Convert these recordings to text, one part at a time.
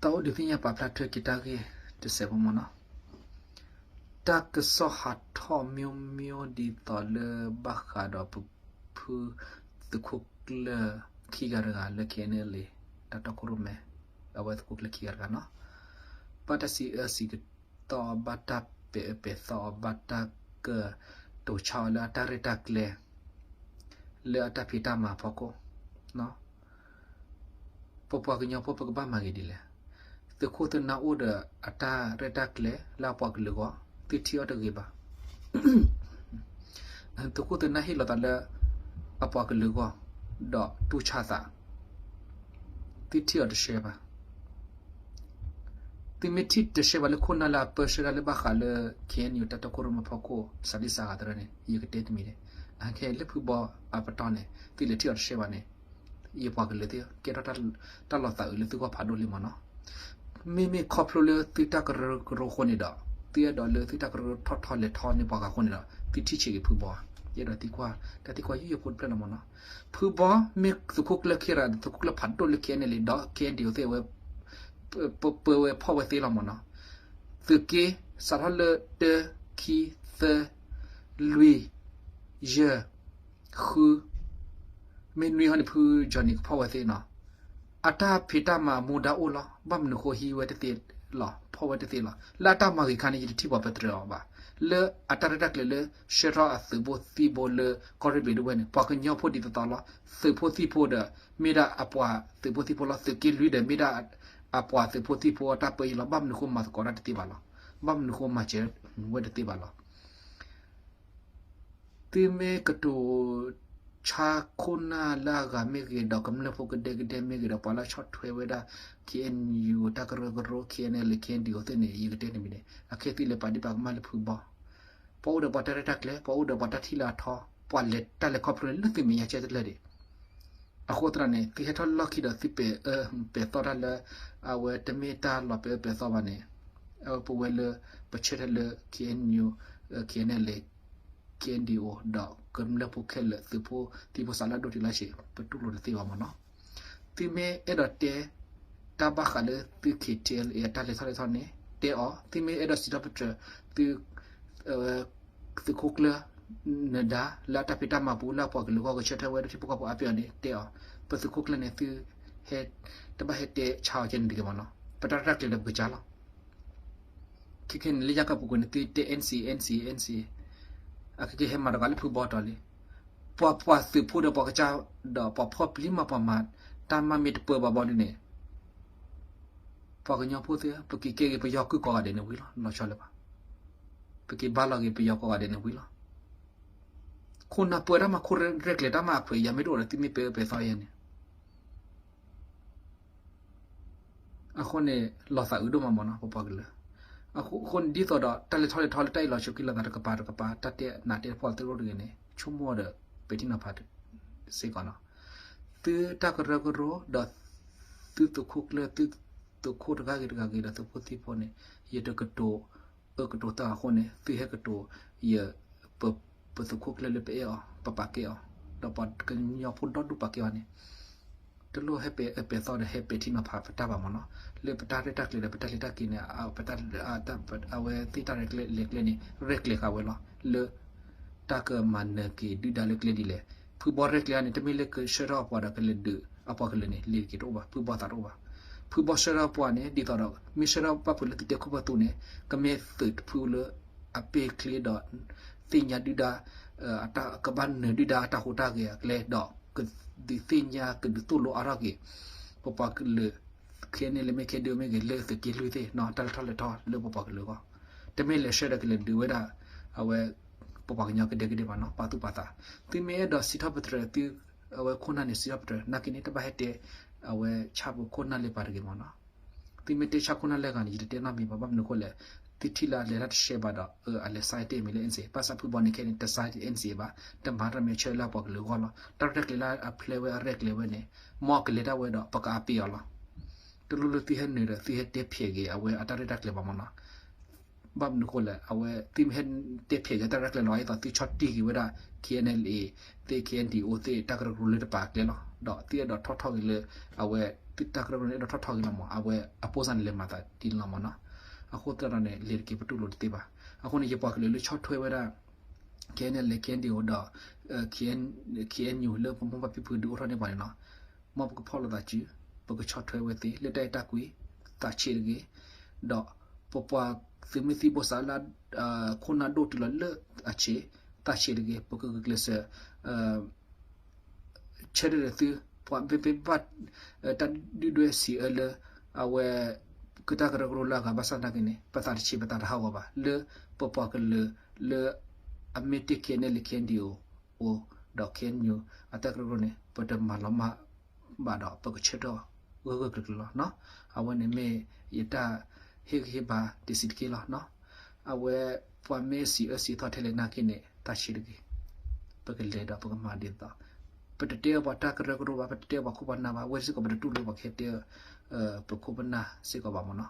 တၢ်အိၣ်ဒုးသ့ၣ်ညါပာ်ဖျါထွဲက့ၤတၢ်ဂ့ၢ်တစဲးဖိမ့ၢ်နီၤ, တၢ်ကစီၣ်ဟးထီၣ်မ့ၢ်မ့ၢ်ဒ်သိးလၢဘၣ်ဃးဒီးပဖု သုးခိၣ်ကျၢၢ်ခံဂၤတဂၤလၢ KNLA တၢ်တီခိၣ်ရိၣ်မဲ အဝဲသုးခိၣ်ကျၢၢ်ခံဂၤတဂၤနီၤ, ဘၣ်တၢ်စံးအၢစံးကသီၣ် ဘၣ်တၢ်ပဲာ်အၢပဲာ်သီၣ်အီၤ ဘၣ်တၢ်ကတိၤဆါအီၤလၢအတၢ်ရဲၣ်တၢ်ကျဲၤ လၢအတၢ်ဖံးတၢ်မၤအဖီခိၣ် ပပှၤကညီဖိပကဘၣ်မၤဂ့ၤဒ်လဲၣ်. သုးခိၣ်သုးနၢ်အိၣ်ဒီးအတၢ်ရဲၣ်တၢ်ကျဲၤလၢအပှၤကလုာ်အဂီၢ် သုထံၣ်အီၤတဂ့ၤဘၣ်. သုးခိၣ်သုးနၢ်ဟ့ၣ်လီၤသးလၢ အပှၤကလုာ်အဂီၢ် ဒီးတူၢ်ဆါသး သုထံၣ်အီၤတရှဲဘၣ်. သုမ့ၢ်ထံၣ်တရှဲဘၣ်လၢခိၣ်နၢ်လၢအပၢဆှၢတၢ်လၢဘၣ်ဃးလၢ KNU တၢ်တီခိၣ်ရိၣ်မဲဖီခိၣ် စးလံစးဂၤတရၢန့ၣ် ယကတဲတမံၤန့ၣ်, အခဲလၢဖုဘီအပတီၢ်န့ၣ် သုလဲၤထံၣ်အီၤတရှဲဘၣ်န့ၣ် ယပှၤကလုာ်သ့ၣ် ကဲထီၣ်တၢ်လီၤသးအုးလၢသုဂီၢ်ဖးဒိၣ်လံမ့ၢ်နီၤ. မ့မ့ၢ်ခီဖျိလၢသုတၢ်ကရၢကရိအဃိန့ၣ်ဒီး သုအဲၣ်ဒိးလၢသုတၢ်ကရၢကရိထီၣ်ထီလဲၤထီန့ၢ်ပှၤဂၤအဃိန့ၣ်ဒီး သုထံၣ်ဆံးက့ၤဖုဘီဧါ. ယအဲၣ်ဒိးသံကွၢ် တၢ်သံကွၢ်ယိယိဖိတဖျၢၣ်လီၤမ့ၢ်နီၤ. ဖုဘီမ့ၢ်သုးခိၣ်ကျၢၢ်ခံဂၤ သုးခိၣ်ကျၢၢ်ဖးဒိၣ်လၢ KNLA ဒီး KNDO သ့ၣ်အဝဲ ပပၢဝဲဖီၣ်ဝဲသ့လီၤမ့ၢ်နီၤ. သုးက့ စးထီၣ်လၢတၢ ခံ သၢ လွံၢ် ယဲၢ် ဃု မ့ၢ်နွံဟီန့ၣ် ဖု Johnny ကဖီၣ်ဝဲသ့နီၤ. အတၢ်ဖံးတၢ်မၤအမူဒါအိၣ်လီၤ. ဘၣ်မနုၤဃိဟံးဝဲတသ့လီၤ ဖီၣ်ဝဲတသ့လီၤ. လၢအတၢ်မၤဂ့ၤခါန့ၣ် ယတထံၣ်ပှၤပတြၢၤအီၤဘၣ်. လၢအတၢ်ရဲၣ်တၢ်ကျဲၤလၢ ဆှၢထီၣ်အသုးဖိသံၣ်ဖိလၢကီၢ်ရ့ၣ်ဘ့ၣ်ဒိဝဲန့ၣ် ပှၤကညီဖိဒ်သိးသိးလီၤ. သုးဖိသံၣ်ဖိဒီး မ့ၢ်ဒၣ်အပှၤသုးဖိသံၣ်ဖိလီၤ. သုးက့လွံၢ်ဒီး မ့ၢ်ဒၣ်အပှၤသုးဖိသံၣ်ဖိအတၢ်ပၢယံၤလီၤ. ဘၣ်မနုၤဃိမၤသကိးတၢ်တသ့ဘၣ်လီၤ. ဘၣ်မနုၤဃိမၤစၢၤဝဲတသ့ဘၣ်လီၤ. သုမ့ၢ်ကတိၤဆါခိၣ်နၢ်လၢအဂၤမ့ၢ်ဂ့ၤဒီး ကမျၢၢ်ဖိကဒဲကဒဲမ့ၢ်ဂ့ၤဒီး ပှၤလၢဆီၣ်ထွဲဝဲဒၣ် KNU တၢ်ကရၢကရိ KNLA KNDO သ့ၣ်န့ၣ် ယကတဲန့ၣ်မ့ၢ်န့ၣ် အခဲသုလဲၤပာ်ဒံးပာ်ကမၣ်လၢဖုဘီ ပှၤအိၣ်ဒီးပှၤတၢ်ရဲၣ်တၢ်ကျဲၤ ပှၤအိၣ်ဒီးပှၤတၢ်ထံၣ်လၢအထီ ပှၤလဲၤတၢ်လဲၤခီဖျိန့ၣ် လၢသုမဲာ်ညါကဲတလၢာ်ဒံး အဃိသတးန့ၣ် သုဟဲထီၣ်လီၢ်ခံဒီးသုပဲာ်အၢပဲာ်သီတၢ်လၢ အဝဲတမ့ၢ်တၢ်လီၤပဲာ်အၢပဲာ်သီဘၣ်န့ၣ် အဝဲပဝဲလၢ ပဆၢထၢၣ်လၢ KNU KNLA KNDO ဒီးကမျၢၢ်ဖိခဲလၢာ် သုးဖိသံၣ်ဖိစးလၢအဒိၣ်တုၤလၢဆံး ပတူၢ်လိာ်တသ့ဘၣ်မ့ၢ်နီၤ. သုမ့ၢ်အဲၣ်ဒိးတဲ တၢ်ဘၣ်ဃးလၢသု KTLA အတၢ်လဲၤထီၣ်လဲၤထီန့ၣ် တဲအီၤ, သုမ့ၢ်အဲၣ်ဒိးစံးထီၣ်ပတြၢၤ သု သုးခိၣ်ကျၢၢ် နဒါ လၢအတၢ်ဖံးတၢ်မၤပူၤ လၢအပှၤကလုာ်ဂီၢ်ကဆၢထၢၣ်ဝဲဒၣ်ထံဖိကီၢ်ဖိအါပ့ၤအီၤန့ၣ် တဲအီၤ, ပသုးခိၣ်ကျၢၢ်န့ၣ် သုဟဲ တဘၣ်ဟဲတဲဆါအီၤကဲန့ၣ်တဂ့ၤမ့ၢ်နီၤ, ပတၢ်ရဲၣ်တၢ်ကျဲၤဒီးပကစၢ်လီၤ. ခဲခဲန့ၣ် လၢယၢ်ကီၢ်ပူၤကွံာ်န့ၣ် သုတဲ NCA NCA NCA, အခဲကဟဲမၤတဂၤလၢဖုဘီတီၤလံ. ပှၤပှၤသုးဖိဒီးပှၤကစၢ်ဒီးပှၤဖီၣ်ပျံၤမးပှၤမၤ တၢ်မၤမ့ၢ်တပၢဘၣ်ဘီဒ်န့ၣ် ပှၤကညီဖိသ့ၣ် ပက့ၤကဲက့ၤပယီၤကုၢ်ကိးဂၤဒဲးန့ၣ်ဝံၤလီၤ, လီၤဆီလၢၤဘၣ်. ပက့ၤဘါလီၤက့ၤပယီၤကိးဂၤဒဲးန့ၣ်ဝံၤလီၤ. ခိၣ်နၢ်ပၢတၢ်မၤ ခိၣ်ရဲၣ်ကျဲၤတၢ်မၤအဖှဲးယၤမ့ၢ်တအိၣ်ဒီး သုမ့ၢ်ပဲာ်အၢပဲာ်သီယဲန့ၣ် အဃိန့ၣ် လီၤသးအုးဒိၣ်မးမ့ၢ်နီၤ ပပှၤကလုာ်. အဃိန့ၣ် ဒ်သိးဒီး တၢ်လဲၤထီၣ်လဲၤထီလၢတၢ်အ့ၣ်လိာ်ဆိးက့လိာ်သးတကပၤတကပၤ တၢ်တဲနးတဲဖှီၣ်သ့ၣ်တဂ့ၤန့ၣ် ဆိကမိၣ်ဒီး ပဲာ်ထံနီၤဖးစ့ၢ်ကီးနီၤ. သုတၢ်ကရၢကရိဒီး သုသုးခိၣ်ကျၢၢ် သုသုးခိၣ်တဂၤဂ့ၤတဂၤဂ့ၤဒီးသုးဖိသံၣ်ဖိန့ၣ် ယတကတိၤ အၢကတိၤသးအဃိန့ၣ် သုဟဲကတိၤ ယ ပသုးခိၣ်ကျၢၢ်လၢပအဲၣ်အီၤ ပပာ်ကဲအီၤ ဒီးပှၤကညီဖိဒီဒူၣ်ပာ်ကဲအီၤန့ၣ် တလိၣ်ဟဲပဲာ်အၢပဲာ်သီဒီးဟဲပဲာ်ထံနီၤဖးပတၢ်ဘၣ်မ့ၢ်နီၤ. လၢပတၢ်ရဲၣ်တၢ်ကျဲၤဒီးပတၢ်လဲၤတၢ်က့ၤန့ၣ် ပတၢ် အဝဲသ့ၣ်တၢ်ရဲၣ်ကျဲၤလဲၤကျဲၤန့ၣ် ရဲၣ်ကျဲၤဃာ်ဝဲလီၤ. လၢ တၢ်ကမၤနၢၤက့ၤဒုၣ်ဒါလၢကျဲဒ်လဲၣ်. ဖုဘီရဲၣ်ကျဲၤန့ၣ် တမ့ၢ်လၢကဆှၢထီၣ်အပှၤဒီးကလဲၤဒုးအပှၤကလုာ်န့ၣ် လ့ၤက့ၤတအိၣ်ဘၣ် ဖုဘီသးတအိၣ်ဘၣ်. ဖုဘီဆှၢထီၣ်ပှၤန့ၣ် ဒ်သိးဒီး မ့ၢ်ဆှၢထီၣ်ဘၣ်ဖုးလၢသုတဲခိၣ်ပသူန့ၣ် ကမ့ၢ်သုးတဖုလၢ အပ့ၢ်ချ့ဒီး သ့ၣ်ညါဒုၣ်ဒါ ကဘၣ်နၢၤဒုၣ်ဒါအတၢ်ဟူးတၢ်ဂဲၤအကျဲဒီး ကဒုးသ့ၣ်ညါကဒုးသိၣ်လိအါထီၣ်က့ၤ ပပှၤကလုာ် ခဲန့ၣ်လၢမ့ၢ်ခဲဒုးမ့ၢ်ဂ့ၤ လၢသုးက့လွံၢ်သ့ၣ်နီၤ တၢ်လဲၤထီၣ်လဲၤထီလၢပပှၤကလုာ်အဂီၢ် တမ့ၢ်လဲၤဆှၢဒီးကလဲၤဒုးဝဲဒၣ် အဝဲ ပပှၤကညီကဒဲကဒဲဘၣ်နီၤ ပာ်သူၣ်ပာ်သး. သုမ့ၢ်အဲၣ်ဒိးစံးထီၣ်ပတြၢၤသု အဝဲခိၣ်နၢ်န့ၣ် စံးထီၣ်ပတြၢၤ နာ်က့န့ၣ် တဘၣ်ဟဲတဲ အဝဲဆၣ်ဖိခိၣ်နၢ်လၢပှၤတဂ့ၤမ့ၢ်နီၤ. သုမ့ၢ်တဲဆၣ်ခိၣ်နၢ်လၢဂၤန့ၣ် ယတတဲနီတမံၤဘၣ် ဘၣ်မနုၤအဃိလဲၣ် သုထံၣ်လၢအလဲၤတၢ်တရှဲဘၣ်ဒီး အလဲၤ sign တ့ၢ်မံၤလၢ NCA ဘၣ်ဆၣ်ဖုဘီန့ၣ်ခဲန့ၣ် တ sign NCA ဘၣ် တမၤတၢ်မၤဆၢလၢအပှၤကလုာ်အဂီၢ်လီၤ. တၢ်ရဲၣ်ကျဲၤလၢအဖျဲဝဲအရဲၣ်ကျဲၤဝဲန့ၣ် မ်ကလဲၤတၢ်ဝဲဒီး ပကအပ့ၢ်အီၤလီၤ. တလိၣ်လၢသုဟဲနုာ်ဒီး သုဟဲတဲဖျဲးက့ၤ အဝဲအတၢ်ရဲၣ်တၢ်ကျဲၤဘၣ်မ့ၢ်နီၤ. ဘၣ်မနုၤအဃိလဲၣ် အဝဲသုမ့ၢ်ဟဲတဲဖျဲးက့ၤတၢ်ရဲၣ်ကျဲၤလီၤ ဒ်သိးသုဆီၣ်တံၢ်က့ၤဝဲဒၣ် KNLA သ့ၣ် KNDO သ့ၣ် တၢ်ကရၢကရိလၢတပာ်ကျဲလီၤ. ဒီးသုအဲၣ်ဒိးထီၣ်ထီၣ်က့ၤလၢ အဝဲ သုတၢ်ကရၢကရိန့ၣ် အဲၣ်ဒိးထီၣ်ထီက့ၤလီၤမး, အဝဲအပိၢ်စၢ်န့ၣ် လဲၤမၤသးဒ်န့ၣ်လီၤမးနီၤ. အဃိသတးဒီးန့ၣ် လဲၤတက့ၤ ပတူၢ်လိာ်တသ့ဘၣ်. အဃိန့ၣ် ယပှၤကလုာ်လၢဆီၣ်ထွဲဝဲဒၣ် K N L A K N D O ဒီး K N K N U လၢပမိၢ်ပၢ်ဖံဖုဒုးအိၣ်ထီၣ်န့ၢ်ပှၤန့ၣ်နီၤ, မ်ပကဖီၣ်လိာ်သးစု, ပကဆီၣ်ထွဲဝဲသ့ လၢတၢ်အဲၣ်တၢ်ကွံ သးဆံးတဂ့ၤ, ဒီးပပှၤသုးမုၢ်သံၣ်ဘိစးလၢ ခိၣ်နၢ်ဒိၣ်တုၤလီၤလၢအဆံး, သးဆံးတဂ့ၤ, ပကဂုာ်ကျဲးစၢး ဆၢထၢၣ်ဒီးသု ပှၤမ့ၢ်ဘၣ် တၢ်ဒုၣ်ဒွဲၣ်စံးအၢလၢ အဝဲ ကတၢ်ကရၢကရိလၢအဂၤ ဘၣ်ဆၣ်သနာ်က့န့ၣ် ပသးတဆံး ပသးတဟးဂီၤဘၣ် လၢပပှၤကလုာ်လၢ အမ့ၢ်တ့ၢ် K N L A K N D O အိၣ် ဒီး K N U အတၢ်ကရၢကရိန့ၣ် ပတမၤလီၤမၢ်ဘၣ်ဒီး ပကဆၢထၢၣ်ဂၢၢ်ဂၢၢ်ကျၢၤကျၢၤလီၤနီၤ. အဝဲန့ၣ်မ့ၢ်ယတၢ်ဟ့ၣ်ဂံၢ်ဟ့ၣ်ဘါတဆံးတက့ၢ်လီၤနီၤ. အဝဲပှၤမ့ၢ်စံးအၢစံးသီထဲလဲၣ်သနာ်က့န့ၣ် သးဆံးတဂ့ၤ, ပကလဲၤဒီးပကမၤဒ်သိး ပတတဲအီၤပှၤတၢ်ကရၢကရိဘၣ်, ပတတဲအီၤပှၤခိၣ်ပှၤနၢ်ဘၣ်, ဝဲစ့ၢ်ကီး ပတတူၢ်လိာ်ပှၤကဟဲတဲ ပခိၣ်ပနၢ်စ့ၢ်ကီးဘၣ်မးနီၤ.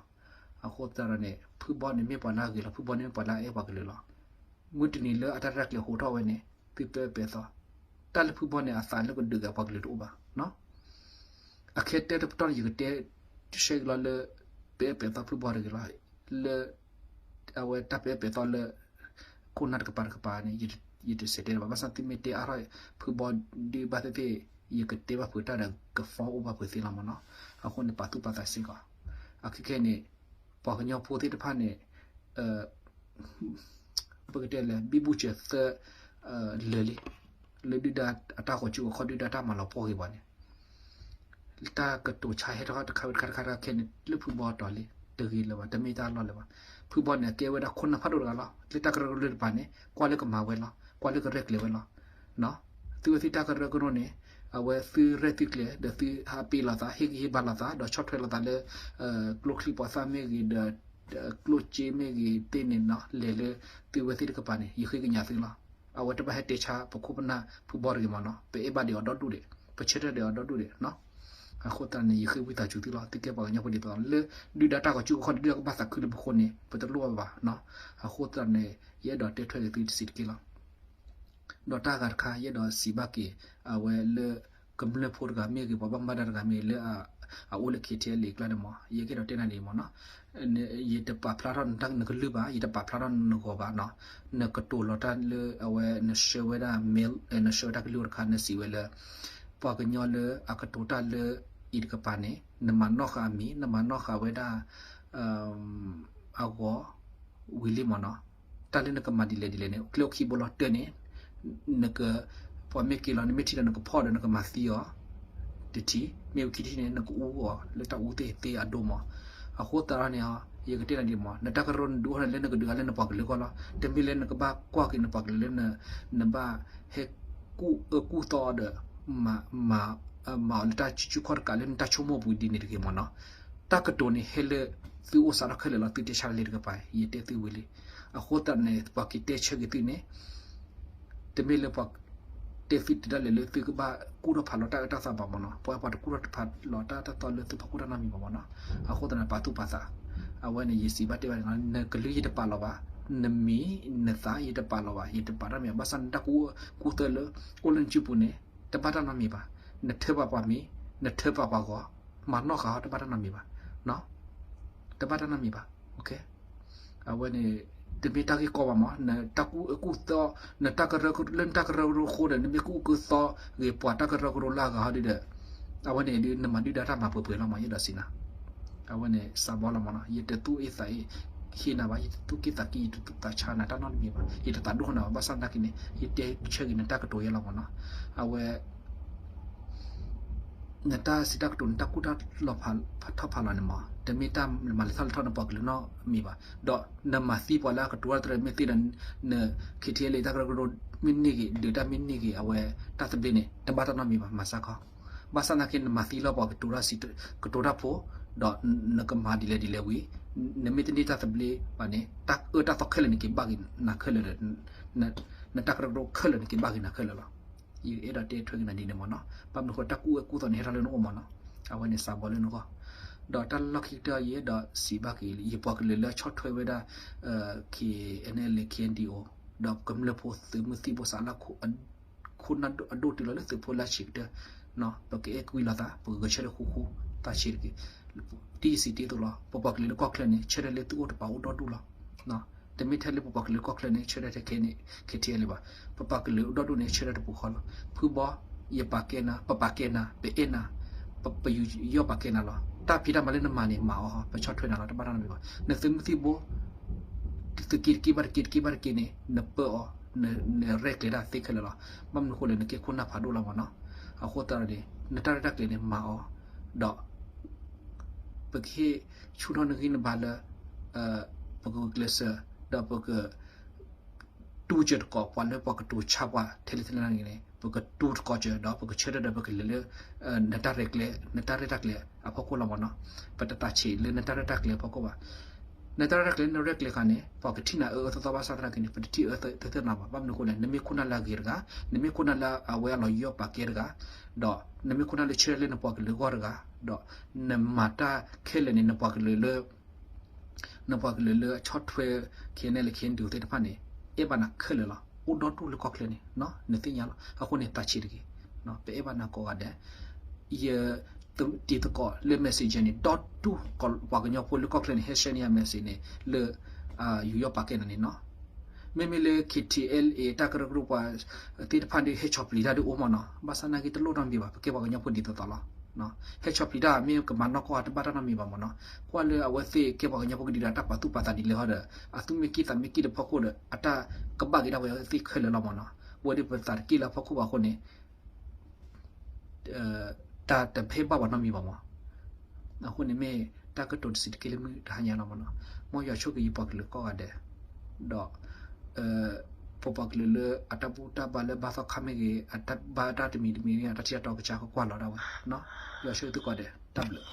အဃိသတးဒီးန့ၣ် ဖုဘီန့ၣ်မ့ၢ်ပှၤလၢအဂ့ၤလီၤ, ဖုဘီန့ၣ်မ့ၢ်ပှၤလၢအအဲၣ်ပှၤကလုာ်လီၤ. မုၢ်တနံၤလၢအတၢ်ရဲၣ်ကျဲၤဟိးထီၣ်ဝဲန့ၣ် သုပအၢပာ်သီ, တၢ်လၢဖုဘီန့ၣ် အသးလၢကဒုးဂဲၤပှၤကလုာ်တအိၣ်ဘၣ်နီၤ. အခဲတဲတပတီၢ်န့ၣ် ယကတဲဆၢက့ၤလီၤလၢ ပအၢပာ်သီဖုဘီတဂ့ၤလီၤ, လၢ အဝဲတၢ်ပအၢပာ်သီလၢ ခိၣ်နၢ်တကပၤတကပၤန့ၣ် ယတစံးတဲဘၣ်, ဘၣ်ဆၣ်သုမ့ၢ်တဲအါထီၣ်ဖုဘီဒုးဘၣ်သ့ၣ်သ့ၣ် ယကတဲဘၣ်ဖုးတၢ်ဒီး ကဖီအိၣ်ဘၣ်ဖုးသ့လီၤမးနီၤ. အဃိန့ၣ် ပာ်သူၣ်ပာ်သးစ့ၢ်ကီး, အခဲခဲန့ၣ် ပှၤကညီဖိသ့ၣ်တဖၣ်န့ၣ် ပကတဲလဲၣ် ဘံဘူစၢၤသၢ လၢာ်လံ, လၢဒုၣ်ဒါအတၢ်ဃီၤစုကခီၣ် ဒုၣ်ဒါတၢ်မၤလီၤပှီၢ်ဂ့ၤပှၤန့ၣ် တၢ်ကတိၤဆါဟဲထီၣ်တခါဝံၤတခါတခါတခါခဲန့ၣ် လၢဖုဘီတီၤလံ တဂ့ၤလၢၤဘၣ်, တမ့ၢ်တၢ်လီၢ်လၢၤဘၣ်. ဖုဘီန့ၣ် အကဲဝဲဒၣ်ခိၣ်နၢ်ဖးဒိၣ်တဂၤလီၤ, လၢတၢ်ကရၢကရိတဖၣ်န့ၣ် ကွၢ်လၢကမၤဝဲလီၤ, ကွၢ်လၢကရဲၣ်ကျဲၤဝဲလီၤ. သုဝဲသ့ၣ်တၢ်ကရၢကရိန့ၣ် အဝဲသုရဲၣ်သုကျဲၤ ဒီးသုဟးပ့ၤလီၤသး ဟ့ၣ်ဂံၢ်ဟ့ၣ်ဘါလိာ်သး ဒီးဆီၣ်ထွဲလိာ်သးလၢ ကျိချံမျိာ်သၣ်မ့ၢ်ဂ့ၤ ဒီး ကျိၣ်စ့မ့ၢ်ဂ့ၤသ့ၣ်န့ၣ်နီၤ လဲၤလၢသုဝဲသ့ၣ်တကပၤန့ၣ် ယဃ့ကညးသုလီၤ. အဝဲတဘၣ်ဟဲတဲဆါပခိၣ်ပနၢ်ဖုဘီတဂ့ၤမးနီၤ, ပအဲၣ်ဘၣ်ဒံးအီၤဒီဒူၣ်ဒံး, ပဆၢထၢၣ်ဒံးအီၤဒီဒူၣ်ဒံးနီၤ. အဃိသတးန့ၣ် ယဃ့ဝံသးစူၤသုလီၤ, သုကဲပှၤကညီဖိဒ်သိးလၢ ဒုၣ်ဒါတၢ်ဃီၤစုကခီၣ်န့ၣ် ဒုၣ်ဒါကဘၣ်သးခုလၢပဃိန့ၣ် ပတလိၣ်ဘၣ်ဘၣ်နီၤ. အဃိသတးန့ၣ် ယအဲၣ်ဒိးတဲထွဲက့ၤသုတစဲးတက့ၢ်လီၤ. ဒီးတၢ်ဂၤတခါ ယအဲၣ်ဒိးစံးဘၣ်က့ၤ အဝဲလၢ ကမျၢၢ်ဖိတဂၤမ့ၢ်ဂ့ၤ ပှၤဘၣ်မူဘၣ်ဒါတဂၤမ့ၢ်ဂ့ၤ လၢအအိၣ်လၢ K T L A အကျါန့ၣ်မး ယကအဲၣ်ဒိးတဲနၤဒ်အံၤမးနီၤ. ယတပာ်ဖျါထီၣ်နကလုၢ်ဘၣ်, ယတပာ်ဖျါထီၣ်နဂီၤဘၣ်နီၤ. နကတိၤလီၤတၢ်လၢအဝဲ နဆှၢဝဲဒၣ် mail နဆှၢဝဲတၢ်ကလုၢ်အိၣ်တခါ နစံးဝဲလၢ ပှၤကညီလၢအကတိၤတၢ်လၢအံၤတကပၤန့ၣ် နမၤနီၣ်ဃာ်အမံၤ နမၤနီၣ်ဃာ်ဝဲဒၣ် အဂီၤ ဝံၤလံမးနီၤ. တၢ်လၢနကမၤဒ်လဲၣ်ဒ်လဲၣ်န့ၣ် ကျဲအိၣ်ခံဘိလီၤ. တၢန့ၣ် နက ပှၤမ့ၢ်က့ၤလီၤ နမ့ၢ်ထံၣ်ဒီးနကဖီၣ်ဒီးနကမၤသံအီၤ တထံၣ်, မ့ၢ်ဝံၤခံထံၣ်န့ၣ် နကအူအီၤလၢတၢ်အူသ့ၣ်သ့ၣ်အဒိမး. အဃိသတးန့ၣ် ယကတဲနၤဒ်မး နတၢ်ကရၢနဒုးအိၣ်ထီၣ်န့ၣ် လၢနကဒုးဂၤလၢနပှၤကလုာ်အဂီၢ်လီၤ. တမ့ၢ်လၢနကဘၣ်ကွၢ်က့ၤနပှၤကလုာ်လၢ နဘၣ်ဟဲကူၣ်အၢကူၣ်သီဒီး မၤအီၤလၢတၢ်စုဆူၣ်ခီၣ်တကးလၢနတၢ်ဆိကမိၣ်ပူၤဒ်န့ၣ်တဂ့ၤမးနီၤ. တၢ်ကတိၤန့ၣ်ဟဲလၢ သုအိၣ်စးထီၣ်ခဲလၢာ်လီၤ. သုတဲဆါလၢတကပၤ ယတဲသုဝံၤလံ. အဃိသတးန့ၣ် ပှၤက့ၤတဲဆၢက့ၤသုန့ၣ် တမ့ၢ်လၢပှၤတဲသုတုၤဒၣ်လဲာ်လၢသုကဘၣ်ကူၣ်ထီၣ်ဖးလီၤတၢ်အၢတၢ်သီဘၣ်မးနီၤ. ပှၤပှၤတကူၣ်ထီၣ်တဖးလီၤတၢ်အၢတၢ်သီလၢသုဖီခိၣ်တၢ်နီတမံၤဘၣ်မးနီၤ. အဃိသတးန့ၣ် ပာ်သူၣ်ပာ်သး အဝဲန့ၣ် ယစံးဘၣ်တဲဘၣ်န့ၣ်လီၤ. နကလုၢ်ယတပာ်လီၤဘၣ်, နမံၤနသးယတပာ်လီၤဘၣ်, ယတပာ်တၢ်မံၤဘၣ်. ဘၣ်ဆၣ်နတၢ်ကူၣ် ကူၣ်သီလၢ အိၣ်လၢနစုပူၤန့ၣ် တဘၣ်တၢ်နီတမံၤဘၣ်. နထၢပာ်ပှၤမံၤ, နထၢပာ်ပှၤဂီၤ, မၤနီၣ်ဃာ်အီၤ တဘၣ်တၢ်နီတမံၤဘၣ်. တဘၣ်တၢ်နီတမံၤဘၣ်. အဝဲန့ၣ် တမ့ၢ်တၢ်ဂ့ၢ်ကီဘၣ်မး, နတၢ်ကူၣ်အၢကူၣ်သီ နတၢ်ကရၢကရိ လၢနတၢ်ကရၢကရိအဃိဒီး နမ့ၢ်ကူၣ်အၢကူၣ်သီဂ့ၤပှၤတၢ်ကရၢကရိလၢအဂၤဟီဒ်ဒီး အဝဲန့ၣ်ဒုး နမၤဒုၣ်ဒါတၢ်မၤပှဲၤပှဲၤလီၤမး ယအဲၣ်ဒိးစံးနၤ. အဝဲန့ၣ် စးဘီလီၤမးနီၤ, ယတသူၣ်အ့ၣ်သးအ့ၣ်ဟ့ၣ်နၤဘၣ်, ယတသူၣ်က့ၣ်သးက့ၣ် ယတသူၣ်သးဆါနၤတၢ်နီတမံၤဘၣ်, ယတသးဒိၣ်နၤဘၣ်. ဘၣ်ဆၣ်သနာ်က့န့ၣ် ယတဲဆၢက့ၤနတၢ်ကတိၤယဲလီၤမးနီၤ. အဝဲ နတၢ်စံးတၢ်ကတိၤ နတၢ်ကူၣ်တၢ်လီၤဖးထီၣ်ဖးလီၤန့ၣ်မး တမ့ၢ်တၢ်မၤလဲၤထီၣ်လဲၤထီၣ်နပှၤကလုာ်နီတမံၤဘၣ်. ဒီးနမၤသံပှၤလၢအကတိၤတၢ်တရၢမ့ၢ်သ့ဒီး န K T L A တၢ်ကရၢကရိမ့ၢ်န့ၢ်ဂ့ၤ ဒုးတၢ်မ့ၢ်န့ၢ်ဂ့ၤ အဝဲတၢ်သဘျ့န့ၣ် တဘၣ်တၢ်နီတမံၤဘၣ် မၤစၢ်ခီ. ဘၣ်ဆၣ်သနာ်က့ နမၤသံလီၤပှၤကတိၤတၢ်စံးကတိၤတၢ်ဖိ ဒီးနကမၤဒ်လဲၣ်ဒ်လဲၣ်ဝံၤ နမ့ၢ်တန့ၢ်တၢ်သဘျ့ဘၣ်န့ၣ် တၢ်အၢတၢ်သီခဲလၢာ်န့ၣ်က့ၤဘၣ်က့ၤနၤခဲလၢာ်ဒီး နတၢ်ကရၢကရိခဲလၢာ်န့ၣ်က့ၤဘၣ်က့ၤနၤခဲလၢာ်လီၤ. ယအဲၣ်ဒိးတဲထွဲက့ၤနၤဒ်န့ၣ်မးနီၤ. ဘၣ်မနုၤဃိ တၢ်ကူၣ်အၢကူၣ်သီန့ၣ် ဟဲထီၣ်လၢနအိၣ်မးနီၤ. အဝဲန့ၣ်စးဘီလၢနဂီၢ်. ဒီးတၢ်လီၢ်ခံကတၢၢ် ယအဲၣ်ဒိးစံးဘၣ်က့ၤ ယပှၤကလုာ်လၢဆီၣ်ထွဲဝဲဒၣ် K N L A K N D O ဒီးကမျၢၢ်ဖိသုးမုၢ်သံၣ်ဘိစးလၢ ခိၣ်နၢ်အဒိၣ်တုၤလီၤလၢသုးဖိလၢဆံးကတၢၢ်, ပကအဲၣ်ကွံလိာ်သး ပကဂဲၤဆၢထၢၣ်ဃူဃူ သးဆံးတက့ၢ်. ဒ်ယစံးတ့ၢ်အသိးလီၤ, ပပှၤကလုာ်လၢကီၢ်ချၢန့ၣ် ဆၢထၢၣ်လၢသုအိၣ်တပၤအိၣ်ဒီဒူၣ်လီၤ. တမ့ၢ်ထဲလၢပပှၤကလုာ်လၢကီၢ်ချၢန့ၣ် ဆၢထၢၣ်ထဲခဲန့ၣ် ခဲထံလံဘၣ်. ပပှၤကလုာ်အိၣ်ဒီဒူၣ်န့ၣ် ဆၢထၢၣ်တပူၤဃီလီၤ. ဖုဘီ ယပာ်ကဲနၤ, ပပာ်ကဲနၤ, ပအဲၣ်နၤ, ပ ပယူးယီၣ်ပာ်ကဲနၤလီၤ. တၢ်ဖံးတၢ်မၤလၢနမၤန့ၣ် မၤအီၤ, ပဆီၣ်ထွဲနၤလီၤ, တဘၣ်တၢ်နီတမံၤဘၣ်. နသုးမုၢ်သံၣ်ဘိ သုးက့တက့ၢ်ဘၣ်တက့ၢ် တက့ၢ်ဘၣ်တက့ၢ်န့ၣ် နပၢအီၤ, နရဲၣ်ကျဲၤတၢ်သ့ခဲလၢာ်လီၤ. ဘၣ်မနုၤအဃိလဲၣ် နကဲခိၣ်နၢ်ဖးဒိၣ်လီၤမၢ်နီၤ. အဃိသတးဒီးန့ၣ် နတၢ်ရဲၣ်တၢ်ကျဲၤန့ၣ် မၤအီၤ, ဒီး ပကဟ့ၣ်ဆူၣ်ထီၣ်နဂံၢ်နဘါလၢ ပကဂုာ်ကျဲးစၢး ဒီးပက တူစၢၤသကိး ပှၤလၢပှၤကတိၤဆါပှၤထဲလဲၣ်ထဲလဲၣ်န့ၣ် ပကတူသကိးစၢၤ ဒီးပကဆၢထၢၣ်ဒီးပကလဲၤလၢ နတၢ်ရဲၣ်ကျဲၤ နတၢ်ရဲၣ်တၢ်ကျဲၤအဖီခိၣ်လီၤမၢ်နီၤ. ပတသးဆံးလၢနတၢ်ရဲၣ်တၢ်ကျဲၤအဖီခိၣ်ဘၣ်. နတၢ်ရဲၣ်တၢ်ကျဲၤလၢနရဲၣ်ကျဲၤဃာ်န့ၣ် ပှၤကထံၣ်နၤအၢအၢသီသီဘၣ်ဆၣ်သနာ်က့န့ၣ် ပတထံၣ်အၢသီသီနၤဘၣ်. ဘၣ်မနုၤအဃိလဲၣ် နမ့ၢ်ခိၣ်နၢ်လၢအဂ့ၤတဂၤ, နမ့ၢ်ခိၣ်နၢ်လၢအဝဲအလီၤယူးယီၣ်ပာ်ကဲတဂၤ, ဒီးနမ့ၢ်ခိၣ်နၢ်လၢဆၢထၢၣ်လၢနပှၤကလုာ်အဂီၢ်တဂၤ, ဒီးနမၤတၢ်ခဲလၢာ်န့ၣ် နပှၤကလုာ်လၢ နပှၤကလုာ်လၢအဆီၣ်ထွဲ ခဲနဲၣ်လၢ ခဲနဒုး သ့ၣ်တဖၣ်န့ၣ် အဲၣ်ဘၣ်နၤခဲလၢာ်လီၤ. အိၣ်ဒီဒူၣ်လၢကီၢ်ချၢန့ၣ် နသ့ၣ်ညါလီၤ. အဃိန့ၣ် သးဆံးတက့ၢ်. ပအဲၣ်ဘၣ်နၤကိးဂၤဒဲး. ယတံၤသကိးလၢ messenger န့ၣ် ဒီဒူၣ်ပှၤကညီဖိလၢကီၢ်ချၢန့ၣ် ဟဲ share န့ၢ်ယၤ message န့ၣ် လၢ ယူးယီၣ်ပာ်ကဲနၤန့ၣ်နီၤ. မ့မ့ၢ်လၢ KTLA တၢ်ကရၢကရိပှၤသ့ၣ်တဖၣ်ဒီး ဟဲဆီၣ်ပျံၤတၢ်ဒုးအိၣ်မၢ်နီၤ. ဘၣ်ဆၣ်သနာ်က့တလိၣ်နီတမံၤဘၣ်, ပကဲပှၤကညီဖိဒ်သိးသိးလီၤ. ဟဲဆီၣ်ပျံၤတၢ်မ့ၢ်ကမၤနီၢ်ကီၢ်တဘၣ်တၢ်နီတမံၤဘၣ်မၢ်နီၤ. ကွၢ်လၢအဝဲသ့ၣ်ကဲပှၤကညီဖိကဒံးဒီး တၢ်ပာ်သူၣ်ပာ်သးဒ်လဲၣ်ဟီဒီး အသူၣ်မ့ၢ်ကံၣ်သးမ့ၢ်ကံၣ်တဖီခိၣ်ဒီး အတၢ်ကဘၣ်က့ၤဒၣ်ဝဲသ့ၣ်ခဲလၢာ်လီၤမၢ်နီၤ. ဝဲဒၣ်ပသးတက့ၢ်လၢအဖီခိၣ်ဘၣ်အဃိန့ၣ် တၢ်တဖဲဘၣ်ပှၤနီတမံၤဘၣ်မၢ်. အဃိန့ၣ်မ့ၢ်တၢ်ကတိၤတစံးတက့ၢ်လၢမုၢ်တဟါညါလီၤမၢ်နီၤ. မ်ယွၤဆိၣ်ဂ့ၤယပှၤကလုာ်ကိးဂၤဒဲး, ဒီး ပပှၤကလုာ်လၢအတၢ်ဘူၣ်တၢ်ဘါလၢဘါသီခါမ့ၢ်ဂ့ၤ, အတၢ်ဘါတၢ်တမံၤတမံၤမ့ၢ်ဂ့ၤ, အတၢ်ထံၣ်တၢ်တီကစၢ်ကကွၢ်လီၤဒၣ်ဝဲ. ယွၤဆိၣ်ဂ့ၤသုကိးဂၤဒဲး, တၢ်ဘျုး.